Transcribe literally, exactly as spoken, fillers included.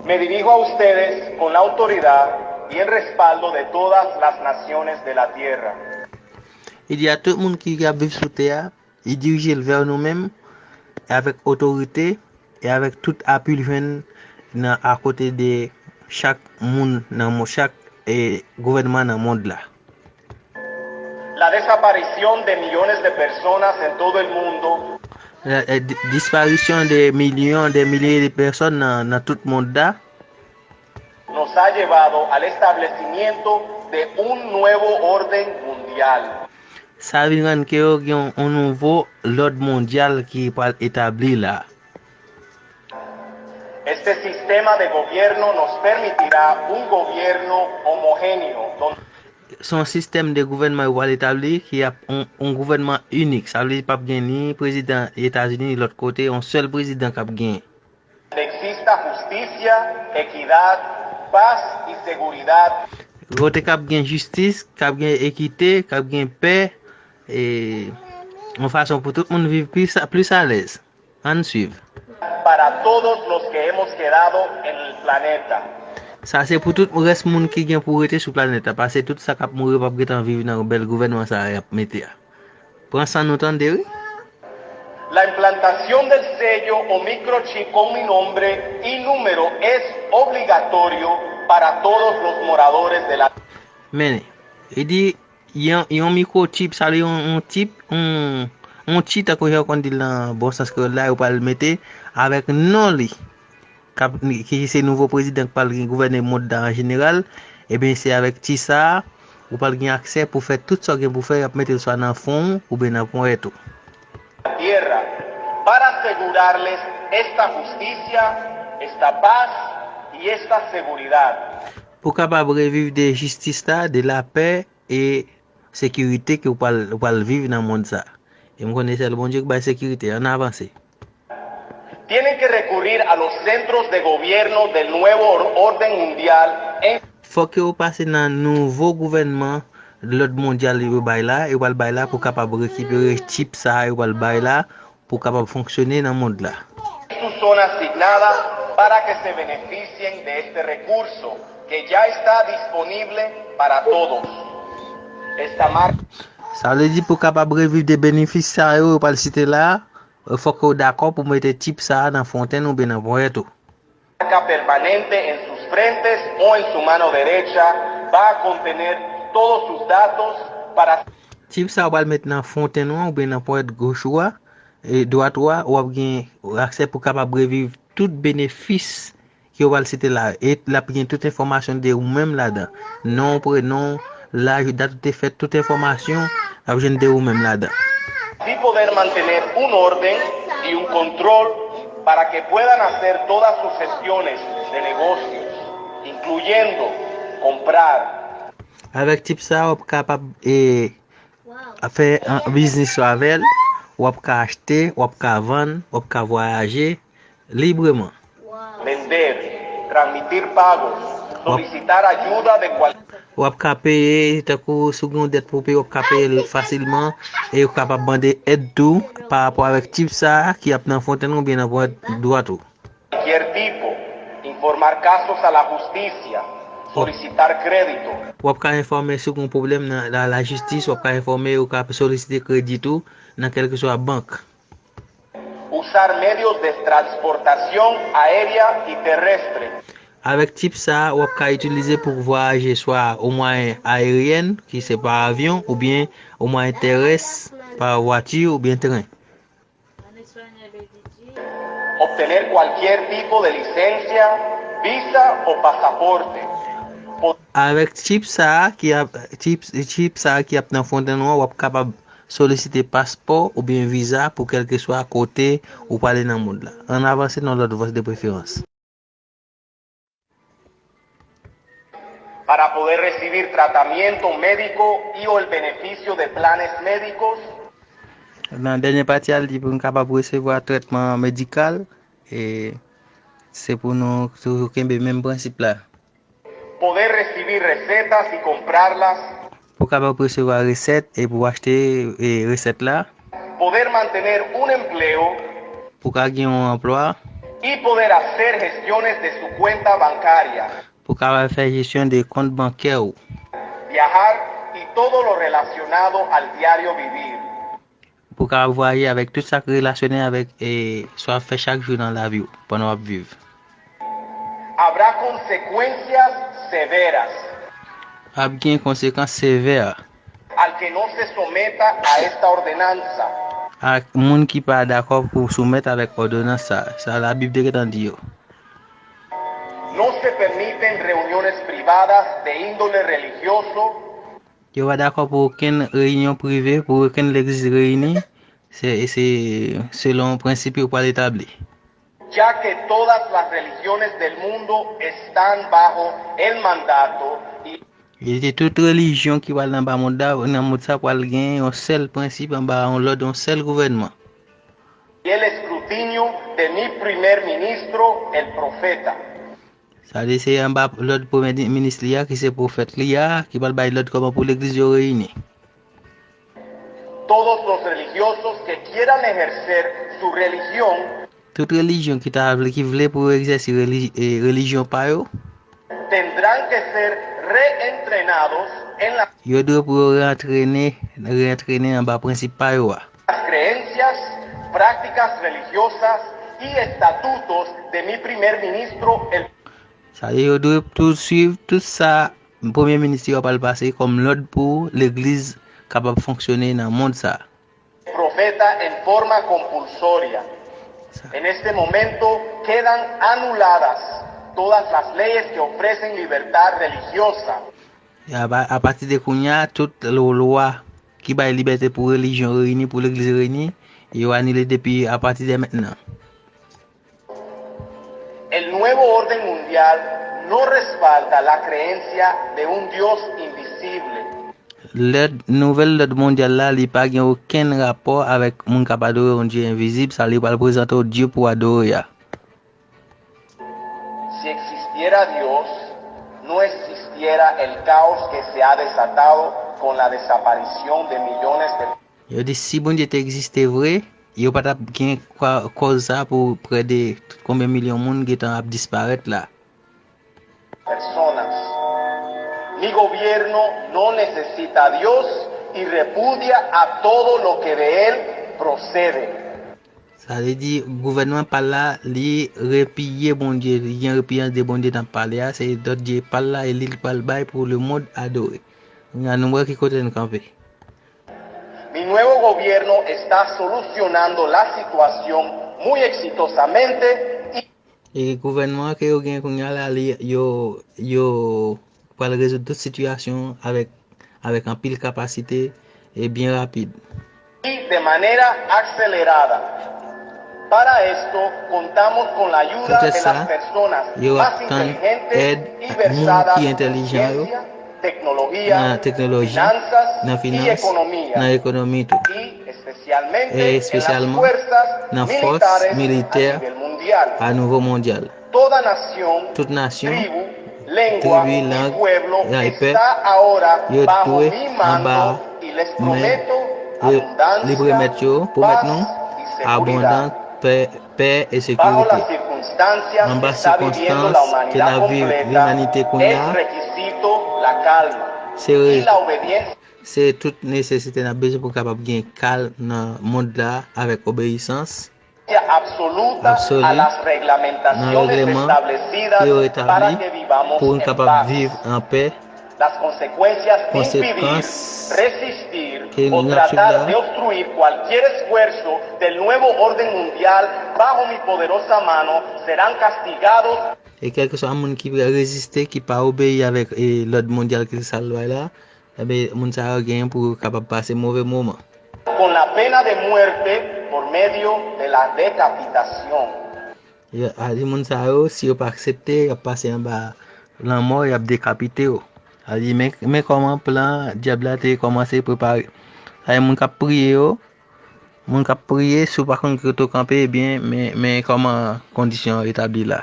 Me dirijo a ustedes con la autoridad y el respaldo de todas las naciones de la tierra. Li di a tout moun ki ap viv sou tè a, li dirije l vè nou menm, e avèk otorite, e avèk tout apui l jwenn nan akote de chak moun nan mo- chak e, gouvènman nan mond la. La desaparición de millones de personas en todo el mundo La, e, di- disparisyon de milyon, de milye de pèsòn nan, nan tout mond la, nos ha llevado al establecimiento de un nuevo orden mundial. Sa vin rann ke yo gen yon nouvo lòd mondyal ki pral etabli la. Este sistema de gobierno nos permitirá un gobierno homogéneo, donde Se yon sistèm de gouvènman yo pral etabli ki ap yon, yon gouvènman inik. Sa vle di p ap gen ni prezidan Etazini ni lòt kote, yon sèl prezidan k ap gen. Exista justicia, equidad, paz y seguridad. Kote k ap gen jistis, k ap gen ekite, k ap gen pè, e yon fason pou tout moun viv plis, plis alèz. Ann swiv. Para todos los que hemos quedado en el planeta. Sa se pou tout rès moun ki gen pou rete sou planèt la, paske tout sa k ap mouri p ap gentan viv nan bèl gouvènman sa a y ap mete a. Pran san nou tande wi. La implantación del sello o microchip con mi nombre y número es obligatorio para todos los moradores de la Men, li di yon, yon mikwochip, sa vle yon, yon chip, yon, yon chip tankou jan yo konn di l nan bon sans kreyòl la, yo pral mete avèk non li, k ap, ki se nouvo prezidan k pral gen gouvène mond la an jeneral, ebyen se avèk chip sa a, ou pral gen aksè pou fè tout sa w gen pou fè, y ap mete l swa nan fwon w oubyen nan ponyèt ou. Tierra para asegurarles esta justicia, esta paz y esta seguridad. Pou w kapab reviv de jistis la, de lapè e sekirite ke w pral, w pral viv nan mond sa. E m konnen sèl Bondye k bay sekirite. Ann avanse. Tienen que recurrir a los centros de gobierno del nuevo or- orden mundial en Fòk yo pase nan nouvo gouvènman lòd mondyal yo bay la, yo pral bay la pou kapab rekipere chip sa a yo pral bay la pou kapab fonksyone nan mond la. Su zona asignada para que se beneficien de este recurso que ya está disponible para todos. Esta marca Sa vle di pou kapab reviv de benefis sa yo yo pral site la, fòk yo dakò pou mete chip sa a nan fontenn oubyen nan ponyèt ou. Permanente en sus frentes o en su mano derecha va a contener todos sus datos para Chip sa yo pral met nan fontenn ou an oubyen nan ponyèt goch ou a, e dwat ou a, w ap gen aksè pou kapab reviv tout benefis ke yo pral site la. E l ap gen tout enfòmasyon de ou menm ladan. Non, prenon, laj, dat ou te fèt, tout enfòmasyon, l ap jwenn de ou menm ladan. Así poder mantener un orden y un control para que puedan hacer todas sus gestiones de negocios, incluyendo comprar, Avèk chip sa, w ap kapab e, fè an, biznis ou avè l, w ap ka achte, w ap ka vann, w ap ka vwayaje libreman. Vender, transmitir pagos, solicitar ayuda de cualquier W ap ka peye, tankou si w gen yon dèt pou w peye, w ap ka peye l fasilman, e w kapab mande èd tou pa rapò avèk chip sa a ki ap nan fontenn ou oubyen nan ponyèt dwat ou. Tipo, informar casos a la justicia, solicitar crédito. W ap ka enfòme si w gen yon pwoblèm nan la, lajistis, w ap ka enfòme, w ka solisite kredi tou nan kèlkeswa bank. Usar medios de transportación aérea y terrestre. Avèk chip sa a, w ap ka itilize pou vwayaje swa o mwayen aeryèn, ki se pa avyon, oubyen o mwayen terès, pa vwati oubyen tren. Obtener cualquier tipo de licencia, visa o pasaporte. Avèk chip sa a ki ap chip, chip sa a ki ap nan fontenn ou an, w ap kapab solisite paspò oubyen viza pou kèlkeswa kote ou prale nan mond la. Ann avanse nan lòt vòs de preferans. Para poder recibir tratamiento médico y o el beneficio de planes médicos. Nan dènye pati a, l di pou n kapab resevwa trètman medikal, e se pou nou toujou kenbe menm prensip la. Poder recibir recetas y comprarlas. Pou kapab resevwa resèt e pou achte e, resèt la. Poder mantener un empleo. Pou ka gen yon anplwa. y poder hacer gestiones de su cuenta bancaria, pou w kapab fè jesyon de kont bankè w, viajar y todo lo relacionado al diario vivir. Pou w kapab vwayaje avèk tout sa k relasyone avèk e sa w ap fè chak jou nan lavi w pandan w ap viv. Habrá consecuencias severas Ap gen konsekans sevè al que no se someta a esta ordenanza. Ak moun ki pa dakò pou soumèt avèk òdonans sa. Sa Labib te gentan di yo. No se permiten reuniones privadas de índole religioso Yo pa dakò pou okenn reyinyon prive pou okenn legliz reyini. Se, se selon prensip yo pral etabli. Ya que todas las religiones del mundo están bajo el mandato y Li di tout relijyon ki pral anba mond la, nan mond sa pral gen yon sèl prensip, anba yon lòd, yon sèl gouvènman. Y el escrutinio de mi primer ministro, el profeta. Sa di se anba lòd premye minis li a, ki se pwofèt li a, ki pral bay lòd kòman pou legliz yo reyini. Todos los religiosos que quieran ejercer su religión Tout relijyon ki ta vle, ki vle pou yo egzèse reli- e, relijyon pa yo, tendrán que ser reentrenados en la- yo dwe pou yo reantrene, reantrene anba prensip pa yo a. las creencias, prácticas religiosas y estatutos de mi primer ministro, el Sa di yo dwe tou swiv tout sa premye minis yo pral pase kòm lòd pou legliz kapab fonksyone nan mond sa. Profeta en forma compulsoria. En este momento quedan anuladas todas las leyes que ofrecen libertad religiosa. Apati de kounye a, tout lwa ki bay libète pou relijyon reyini, pou legliz reyini, yo anile depi apati de mentnan. El nuevo orden mundial no respalda la creencia de un Dios invisible. Lòd, nouvèl lòd mondyal la, li pa gen okenn rapò avèk moun k ap adore yon Dye envizib, sa li pral prezante w Dye pou w adore a. Si existiera Dios, no existiera el caos que se ha desatado con la desaparición de millones de Yo di si Bondye te egziste vre, yo pa t ap gen kòz sa pou prè de konbyen milyon moun gentan ap disparèt la. personas. Mi gobierno no necesita a Dios y repudia a todo lo que de él procede. Sa vle di gouvènman pa l la, li repiye Bondye, li gen repiyans de Bondye n ap pale a, se lòd Dye pa l la e li l pral bay pou lemonn adore. Kounye a nou wè ki kote n kanpe. Mi nuevo gobierno está solucionando la situación muy exitosamente y E gouvènman an ke yo gen kounye a la, li, yo, yo pral rezoud tout sitiyasyon avèk, avèk anpil kapasite e byen rapid. y de manera acelerada. Para esto contamos con la ayuda Poutèt de sa, las personas yo ap más tann inteligentes èd y ak moun versadas ki en entèlijan yo ciencia, tecnología, nan teknoloji, finanzas nan y finans, economía. nan ekonomi tou. Y especialmente E en las espesyalman fuerzas nan fòs militares militè a nivel mundial. A nivo mondyal. Toda nación, Tout nasyon, tribu, lengua tribi, y lang, pueblo y pèp, está ahora yo bajo dwe mi anba mando y les men, prometo yo, li abundancia, pwomèt yo, pwomèt paz nou, y seguridad. abondans, pè, pè e Bajo la sekirite. Circunstancia Anba que está viviendo la sirkonstans ke humanidad n ap viv completa, limanite kounye a, es requisito la calma se y re- la obediencia se tout nesesite n ap bezwen pou n kapab gen kalm nan mond la avèk obeyisans absoluta absoli a las nan reglamentaciones regleman establecidas ke yo para etabli que vivamos pou n en kapab paz. viv an pè. Las consecuencias de impedir, Konsekans resistir ke o n ap swiv tratar la, de obstruir cualquier esfuerzo del nuevo orden mundial bajo mi poderosa mano serán castigados e kèlkeswa moun ki reziste, ki pa obeyi avèk e, lòd mondyal ke sa l bay la, ebyen, moun sa yo genyen pou yo kapab pase move moman. con la pena de muerte por medio de la decapitación. Yo, a di moun sa yo, si yo pa aksepte, y ap pase anba lanmò, y ap dekapite yo. A di, men, men kòman plan dyab la te kòmanse prepare. Sa e moun k ap priye yo, moun k ap priye, si w pa konn kote w kanpe, ebyen, men, men kòman kondisyon an etabli la.